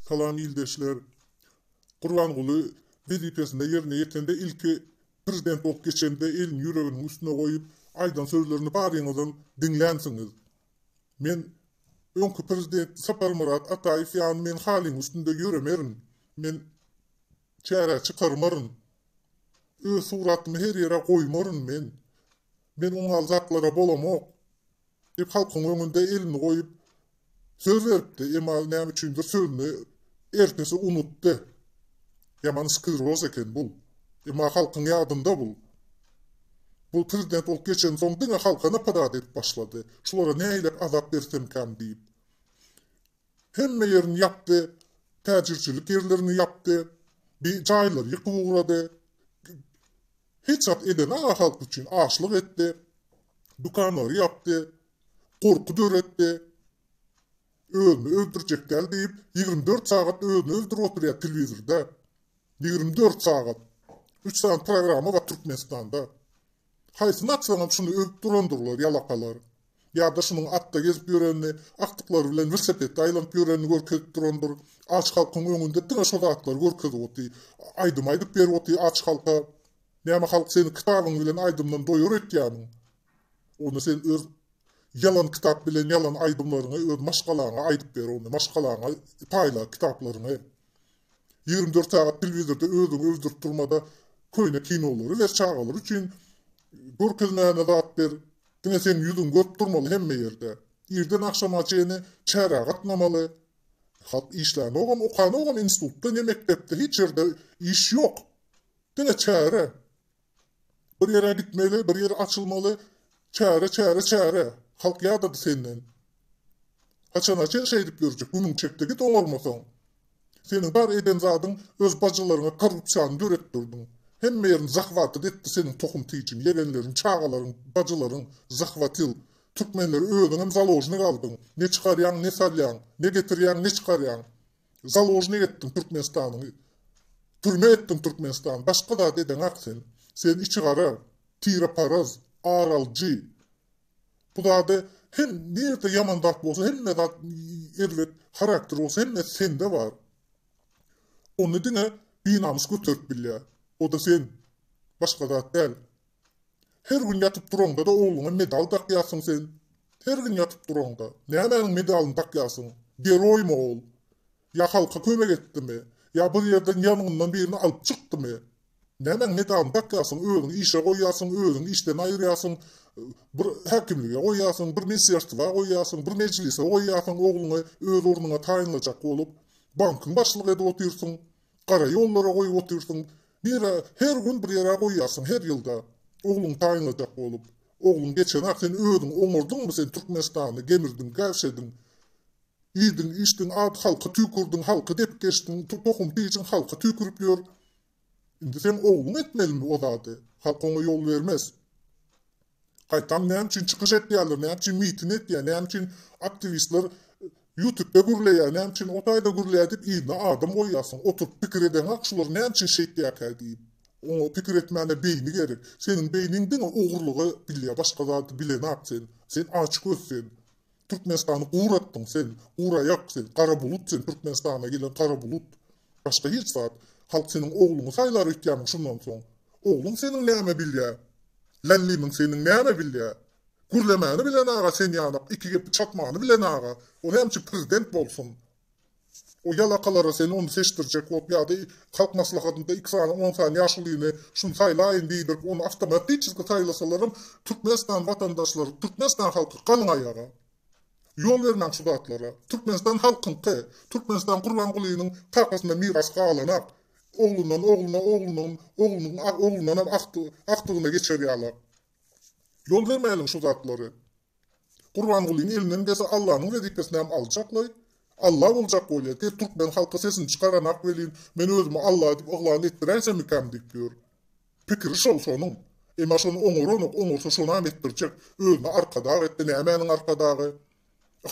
Salam ildeşler. Gurbanguly wezipesinde ýerine ýetende ilki prezident bolup geçende elini ýüreginiň üstüne goýup aýdan sözlerini baryňyzam diňlänsiňiz. Men öňki prezident Saparmyrat Ataýew ýaly men halyň üstünde ýöremerin. Men çärä çykarmaryn. Öz suratymy her ýere goýmaryn men. Men oňaly zatlara bolamok. Diýip halkyň öňünde elini goýup söz beripdi, emma näme üçindir sözüni ertesi unutdy. Ýaman skleroz eken bul. Emma halkyň ýadynda bul. Bul prezident bolup geçensoň diňe halka napadat edip başlady. Şulara nähilek azap bersemkäm diýip. Hemme ýerini ýapdy, täjirçilik ýerlerini ýapdy, bi jaýlary ýykyp ugrady. Hiç zat edenaga halk üçin, açlyk etdi, dükanlary ýapdy, gorky döretdi. Özüni öldürjek däl diýip, 24 sagat özüni öldürip oturýar telewizorda. 24 sagat. Üç sany programma bar Türkmenistanda. Haýsyny açsaňam şuny öwüp durandyrlar ýalakalar. Ýa-da şunuň atda gezip ýörenini, agtyklary bilen welosipedde aýlanyp ýörenini görkezip durandyr. Aç halkyň öňünde diňe şo zatlary görkezip oty. Aýdym aýdyp berip oty aç halka. Näme halk seni kitabyň bilen aýdymdan doýar öýtýämiň? Ony sen öz ýalan kitap bilen ýalan aýdymlaryňy öz maşgalaňa aýdyp ber ony, maşgalaňa paýla kitaplaryňy. 24 sagat telewizorda özüňi öldürip durmada köne kinolary ber çagalar üçin görkezmäne zat ber. Diňe seň ýüzüňi görüp durmaly hemme ýerde. Irden agşama çeni çärä gatnamaly. Halk işlänogam okanogam institutda ne mekdepde hiç ýerde iş ýok. Diňe çäre. Bir ýere gitmeli, bir ýer açylmaly. Çäre, çäre, çäre. Halk ýadady senden. Haçana çen şeýdip ýörjek? Günüň çekde git oňarmasaň. Seniň bar eden zadyň öz bajylaryňa korrupsiýany döretdirdiň. Hemme ýerini zahwatyt etdi seniň tohum-tijiň, ýegenleriň, çagalaryň, bajylaryň zahwatil. Türkmenleri özüňem založnik aldyň. Ne çykarýaň, ne salýaň. Ne getirýäň, ne çykarýaň. Založnik etdiň Türkmenistanyňy. Türme etdiň Türkmenistany. Başga zat edeňak sen. Sen içigara, tireparaz, ar alyjy. Bu zady hem nirde ýaman zat bolsa hemme zat erbet harakter bolsa hemmesi sende bar. Ony diňe binamys göterip bilýär. O-da sen. Başga zat däl. Her gün ýatyp duraňda-da ogluňa medal dakýarsyň sen. Her gün ýatyp duraňda. Nämäniň medalyny dakýarsyň? Geroýmy ol? Ýa halka kömek etdimi? Ýa bir ýerden ýangyndan birini alyp çykdymy? Nämäň medalyny dakýarsyň? Özüňi işe goýýarsyň, özüňi işden aýyrýarsyň, bir häkimlige goýýarsyň, bir ministerstwa goýýarsyň, bir mejlise goýýarsyň ogluňy öz ornuňa taýynlajak bolup. Bankyň başlygy edip otyrsyň. Gara ýollara goýup otyrsyň. Nirä, her gün bir ýere goýýarsyň her ýylda. Ogluňy taýynlajak bolup. Ogluň geçenak sen özüň oňardyňmy sen Türkmenistany gemirdiň, gäwşediň. Iýdiň, içdiň, at halka tüýkürdiň, halky depip geçdiň, tohum tijiň halka tüýkürip ýör. Indi seň ogluň etmelimi o zady? Halk oňa ýol bermez. Gaýtam näme üçin çykyş etýärler, näme üçin mitin etýär, näme üçin aktiwistler ýutubda gürleýär, näme üçin o taýda gürleýär diýip yzyna adam goýýarsyň. Oturyp pikir edeňok şular näme üçin şeýtýärkä diýip. Oňa pikir etmäne beýni gerek. Seniň beýniň diňe ogurlygy bilýär, başga zady bilenak sen. Sen açgöz sen. Türkmenistany guratdyň sen, guraýak sen, gara bulut sen, Türkmenistana gelen gara bulut. Başga hiç zat. Halk seniň ogluňy saýlar öýtýämiň şundan soň? Ogluň seniň näme bilýä? Lällimiň seniň näme bilýä? Gürlemäni bilen aga sen ýanak, iki gepi çatmany bilen aga. O näme üçin prezident bolsun? O ýalakalara sen ony seçdirjek bolup ýa-da Halk Maslahatynda iki sany, on sany ýaşulyny şuny saýlaýyn diýdirip, ony awtomatiçeski saýlasalaram Türkmenistan watandaşlary, Türkmenistan halky galyň aýaga. Ýol bermäň şu zatlara. Türkmenistan halkyňky. Türkmenistan Gurbangulynyň kakasyndan miras galanak. Oglundan ogluna, oglundan oglunyň oglundanam agtygyna geçer ýalak. Ýol bermäliň şu zatlary. Gurbangulyny elinden gelse Allanyň wezipesini hem aljaklaý. Alla boljak bolýa. Ter türkmen halky sesini çykaranak welin men özümi Alla diýip yglan etdiräýsemmikäm diýip ýör. Pikiri şol şonuň. Emma şony oňaranok, oňarsa şonam etdirjek. Özüni arkadag etdi, nämäniň arkadagy?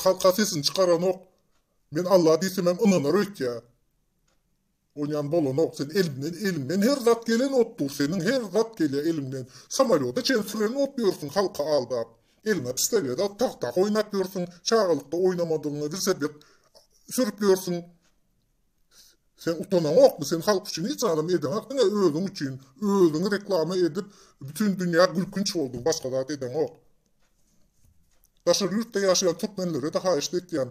Halka sesini çykaranok. Men Alla diýsemem ynanar öýtýä. Onýan bolanok sen eliňden eliňden her zat gelen otdur seniň her zat gelýä eliňden samolýoda çen süren ot ýörsüň halky aldap eliňe pistolet alyp tagta oýnap ýörsüň çagalykda oýnamadygyňy welosiped sürüp ýörsüň. Sen utanaňokmy? Sen halk üçin hiç zadam edeňok, diňe özüň üçin, özüňi reklama edip, bütin dünýä gülkünç bolduň, başga zat edeňok. Daşary ýurtda ýaşaýan türkmenlere-de haýyşt etýän.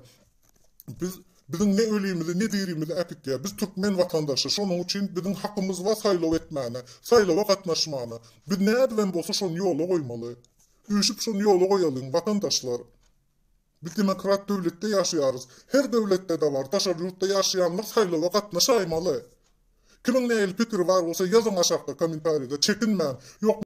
Biz biziň ne ölimizi, ne dirimizi äkitýär. Biz türkmen watandaşy, şonuň üçin biziň hakymyz bar saýlaw etmäne, saýlawa gatnaşmana. Biz nädibem bolsa şony ýola goýmaly. Üýşüp şony ýola goýalyň, watandaşlar. Biz demokrat döwletde ýaşaýarys. Her döwletde-de bar, daşary ýurtda ýaşaýanlar saýlawa gatnaşaýmaly. Kimiň nähili pikiri bar bolsa ýazyň aşakda kommentariýada, çekinmäň. Ýok.